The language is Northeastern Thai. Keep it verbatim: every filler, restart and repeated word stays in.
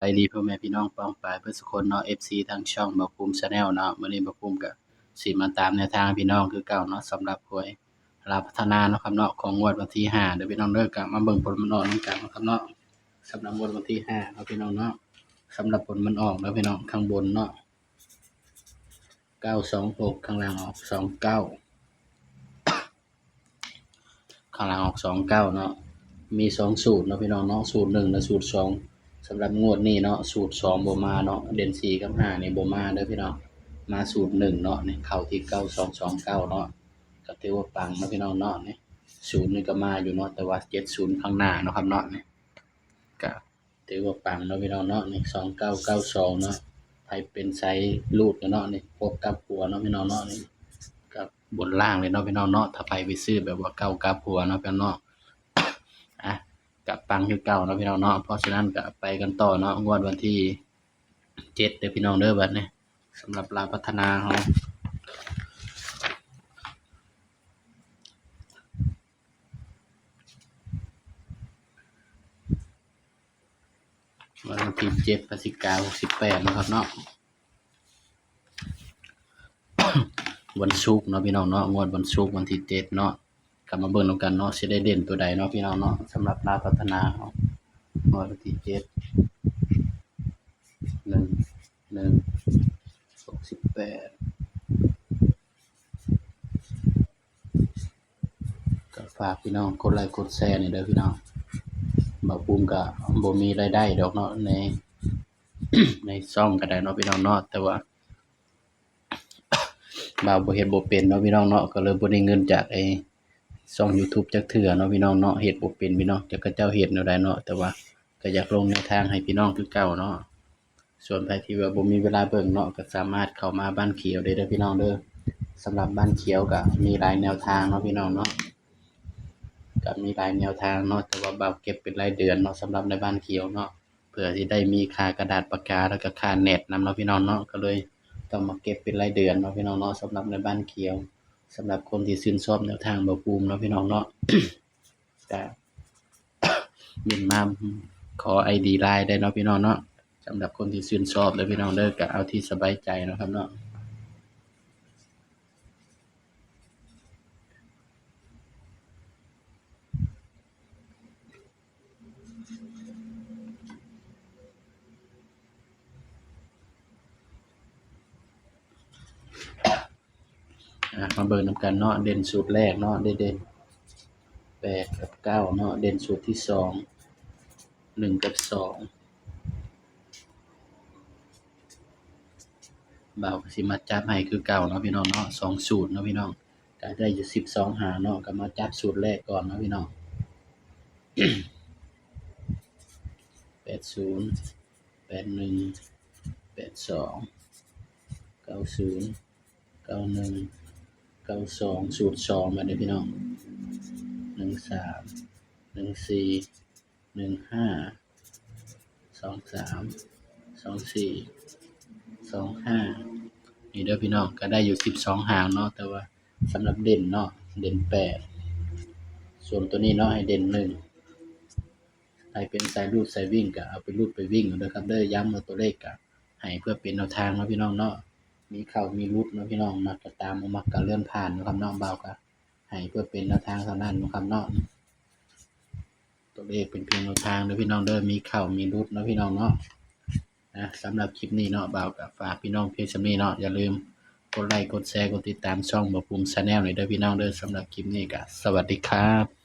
บายดีพ่อแม่พี่น้องป้องปายเบิดสุคนเนาะ เอฟซี ทางช่องบ่าวภูมิ Channel เนาะ มื้อนี้บ่าวภูมิก็สิมาตามแนวทางให้พี่น้องคือเก่าเนาะ สำหรับหวยลาวพัฒนาเนาะครับเนาะ ของงวดวันที่ห้าเด้อพี่น้องเด้อ ก็มาเบิ่งผลมันออกนำกันเนาะครับเนาะ สำหรับงวดวันที่ห้าเนาะพี่น้องเนาะ สำหรับผลมันออกเนาะพี่น้อง ข้างบนเนาะ เก้าสองหก ข้างล่างออก สองเก้า ข้างล่างออก สองเก้า เนาะ มีสองสูตรเนาะพี่น้องเนาะ สูตรหนึ่งและสูตรสอง สำหรับงวดนี้เนาะ สูตรสองบ่มาเนาะ เด่นสี่กับห้านี่บ่มาเด้อพี่น้อง มาสูตรหนึ่งเนาะ นี่เข้าที่ เก้าสองสองเก้า เนาะ ก็ถือว่าปังเนาะพี่น้องเนาะ นี่ ศูนย์ นี่ก็มาอยู่เนาะ แต่ว่า เจ็ดศูนย์ ข้างหน้าเนาะครับเนาะ นี่ ก็ ถือว่าปังเนาะพี่น้องเนาะ นี่ สองเก้าเก้าสอง เนาะ ไผเป็นสายรูดกันเนาะ นี่ พกกลับหัวเนาะพี่น้องเนาะ นี่ กับบนล่างเลยเนาะพี่น้องเนาะ ถ้าไผไปซื้อแบบว่าเก้ากลับหัวเนาะพี่น้องเนาะ อ่ะ ก็ปังคือเก่าเนาะพี่น้องเนาะ เพราะฉะนั้นก็ไปกันต่อเนาะ งวดวันที่เจ็ดเด้อพี่น้องเด้อ บัดนี้ สำหรับลาวพัฒนาเฮา วันที่เจ็ดพฤศจิกาหกสิบแปดเนาะครับเนาะ วันศุกร์เนาะพี่น้องเนาะ งวดวันศุกร์วันที่เจ็ดเนาะ ก็มาเบิ่งนำกันเนาะ สิได้เด่นตัวใดเนาะพี่น้องเนาะ สำหรับลาวพัฒนาเฮา งวดวันที่เจ็ด หนึ่ง หนึ่ง หกสิบแปด ก็ฝากพี่น้องกดไลค์กดแชร์หน่อยเด้อพี่น้อง บ่าวภูมิก็บ่มีรายได้ดอกเนาะ ใน ในช่องก็ได้เนาะพี่น้องเนาะ แต่ว่า บ่าวบ่เฮ็ดบ่เป็นเนาะพี่น้องเนาะ ก็เลยบ่ได้เงินจากไอ้ช่อง YouTube จักเทื่อเนาะพี่น้องเนาะ เฮ็ดบ่เป็นพี่น้อง จักเขาเจ้าเฮ็ดแนวใดเนาะ แต่ว่าก็อยากลงแนวทางให้พี่น้องคือเก่าเนาะ ส่วนใผที่ว่าบ่มีเวลาเบิ่งเนาะ ก็สามารถเข้ามาบ้านเขียวได้เด้อพี่น้องเด้อ สำหรับบ้านเขียวก็มีหลายแนวทางเนาะพี่น้องเนาะ ก็มีหลายแนวทางเนาะ แต่ว่าบ่าวเก็บเป็นรายเดือนเนาะ สำหรับในบ้านเขียวเนาะ เพื่อสิได้มีค่ากระดาษปากกา แล้วก็ค่าเน็ตนำเนาะพี่น้องเนาะ ก็เลยต้องมาเก็บเป็นรายเดือนเนาะพี่น้องเนาะ สำหรับในบ้านเขียว สำหรับคนที่ชื่นชอบแนวทางบ่าวภูมิเนาะพี่น้องเนาะ ก็เม้นมาขอ ไอดี ไลน์ ได้เนาะพี่น้องเนาะ สำหรับคนที่ชื่นชอบเด้อพี่น้องเด้อ ก็เอาที่สบายใจเนาะครับเนาะ อ่ะ มาเบิ่งนำกันเนาะ เด่นสูตรแรกเนาะ ได้เด่นแปดกับเก้าเนาะ เด่นสูตรที่สอง หนึ่งกับสอง บ่าวก็สิมาจับให้คือเก่าเนาะพี่น้องเนาะ สองสูตรเนาะพี่น้อง ก็ได้อยู่สิบสองหางเนาะ ก็มาจับสูตรแรกก่อนเนาะพี่น้อง แปดศูนย์ แปดหนึ่ง แปดสอง เก้าศูนย์ เก้าหนึ่ง เก้าสอง สูตรสอง มาเด้อพี่น้อง หนึ่งสาม หนึ่งสี่ หนึ่งห้า สองสาม สองสี่ สองห้า นี่เด้อพี่น้อง ก็ได้อยู่สิบสองหางเนาะ แต่ว่าสำหรับเด่นเนาะ เด่นแปด ส่วนตัวนี้เนาะ ให้เด่นหนึ่ง ให้เป็นสายรูดสายวิ่งก็เอาไปรูดไปวิ่งเอาเด้อครับเด้อ ย้ำว่าตัวเลขก็ให้เพื่อเป็นแนวทางเนาะพี่น้องเนาะ มีเข้ามีหลุดเนาะพี่น้อง มักก็ตาม บ่มักก็เลื่อนผ่านเนาะครับเนาะ บ่าวก็ให้เพื่อเป็นแนวทางเท่านั้นเนาะครับเนาะ ตัวเลขเป็นเพียงแนวทางเด้อพี่น้องเด้อ มีเข้ามีหลุดเนาะพี่น้องเนาะ นะ สำหรับคลิปนี้เนาะ บ่าวก็ฝากพี่น้องเพียงส่ำนี้เนาะ อย่าลืมกดไลค์กดแชร์กดติดตามช่องบ่าวภูมิ Channel หน่อยเด้อพี่น้องเด้อ สำหรับคลิปนี้ก็สวัสดีครับ